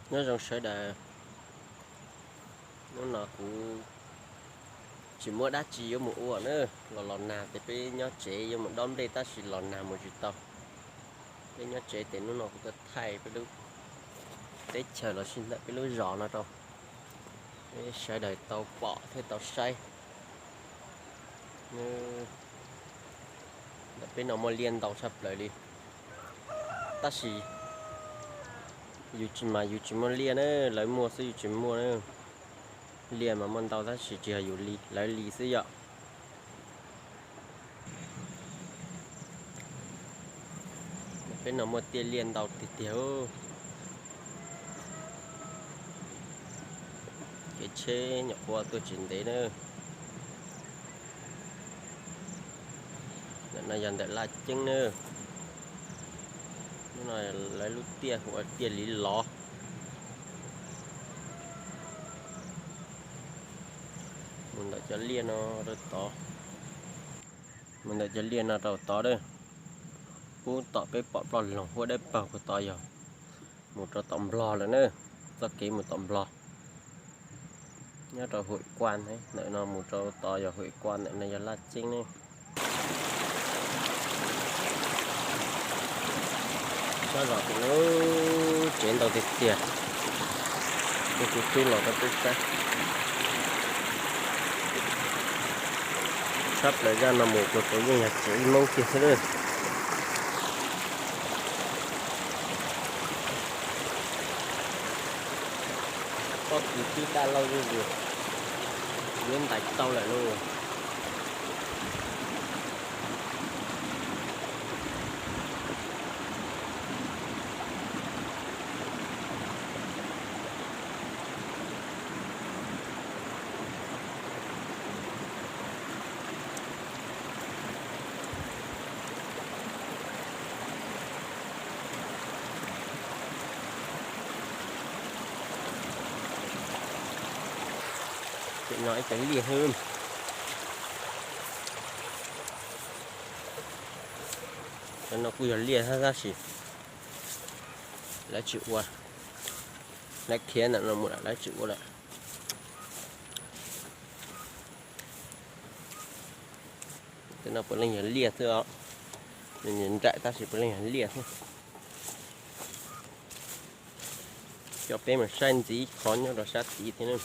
Nyob zoo sawv daws, hnub no kuv tsis muaj dab tsi yuav mus ua na, los los nag ces peb nyob tsev yuav mus dob nplej tab sis los nag mus tsis tau. Peb nyob tsev ces hnub no kuv tuaj thaij peb lub teb chaws los sis ntawm peb lub zos no rau peb sawv daws tau pom thiab tau saib. Ntawm peb no muaj liaj ntau tshaj plaws li, tab sis yus tsis mas yus tsis muaj liaj na, lawv muaj xwb yus tsis muaj na. Liaj mas muaj ntau tab sis tsis yog yus li, lawv li xwb yom. Peb no muaj tiaj liaj ntau tiag tiag. Kev tsheb nyuam qhuav tuaj tsis ntev na. Ntawm no yog ntawm Laj Ceeb na. Hnub no lawv lub tiaj hu ua tiaj Liv Lov. Mus ntawm cov liaj no rau tod, mus ntawm cov liaj no rau tod a. Pub tom peb pom ploj loog huab dawb paug puag tod yog mus rau tom Nplog lawm na, txoj kev mus tom Nplog. Nyob rau Hwm Kuaj, ntawm no mus rau tod yog Hwm Kuaj, ntawm no yog Laj Ceeb ne. Sab zos tim lub tsev ntau tiag tiag, kuv twb los rau peb saib. Tshab plaws zaj no mus tsuas tsuas yeej yog tsev ib Hmoob kiag xwb lawm. Pob kws twb daj lauj zuj zus, yuav ntais tau lawm lauj. Tim no ib cov liaj xwb. Cov no kuj yog liaj tab sis lawv tsis ua, lawv khiav ntawm no mus lawm, lawv tsis ua lawm. Tej no puav leej yog liaj xwb os. Nws nraim tab sis puav leej yog liaj xwb. Coj peb mus saib ntxiv qhov nyob rau sab tid thiab na.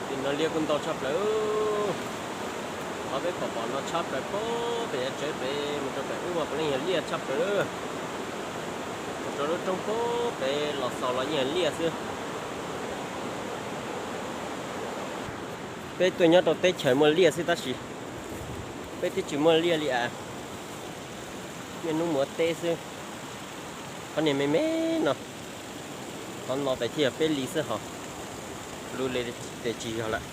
Tim no liaj kuj ntau tshaj plaws. Qhov peb pom pom no tshab plaws pob pem yav tsev pem mus rau pem ub mas puav leej yog liaj tshaj plaws. Mus rau lub roob pob pem los xaus los yeej yog liaj xwb. Peb tuaj nyob rau teb chaws muaj liaj xwb tab sis peb twb tsis muaj liaj li as. Niaj hnub mus ua teb xwb. Qhov niag me me no, qhov no tes thiaj yog peb li xwb hos, lub li tes tsis yog lawm.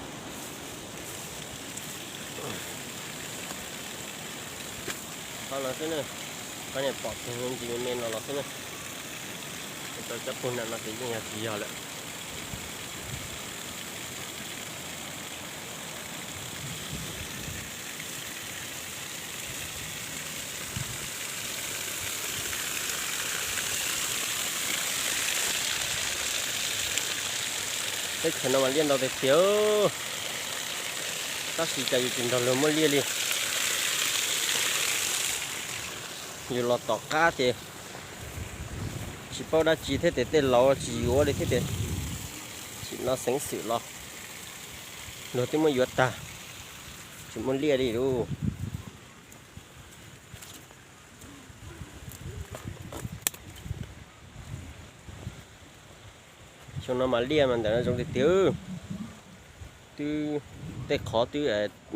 Qhov no xwb na, qhov niag pom tus ntsis me me no los xwb na, rau cov pug na no ces yeej yog tsis yog lawm. Teb chaws no mas liaj ntau tiag tiag, tab sis cas yus tsis nrog luag muaj liaj li. Yus los tom qab ces tsis paub dab tsi thiab, tes tej laus tsis yuav li thiab, tes tsim no xeev xwm los luag twb muab yuav tag, tsis muaj liaj li lauj. Xyoo no mas liaj mas ntawm no zoo tiag tiag, twb tej qhov twb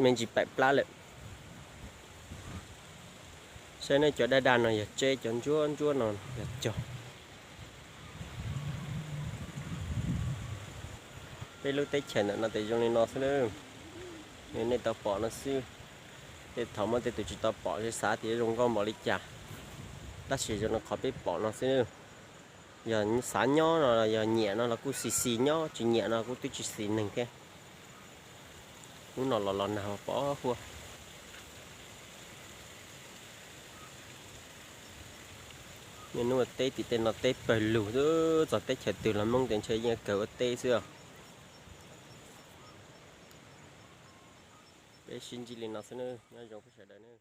me ntsis paim plab lawm. Saib nej, cov daj daj no yog tseb, cov ntsuab ntsuab no yog cog. Peb lub teb chaws ntawm no tes zoo li no xwb na. Nej tau pom no xwb. Tej thaum muaj tej tus tsis tau pom ces xav tias zoo nkauj npaum li cas, tab sis zoo no qhov peb pom no xwb. Yog xav nyob no yog nyiam no los kuj xis xis nyob, tsis nyiam no kuj twb tsis xis neeg thiab. Hnub no los los nag pob huab. Niaj hnub ua teb tim tej no teb pawg lug xwb, txog teb chaws twg los Hmoob tias ntshe yeej kawg ua teb xwb os. Peb sib ntsib li no xwb nawb, nyob zoo peb sawv daws nawb.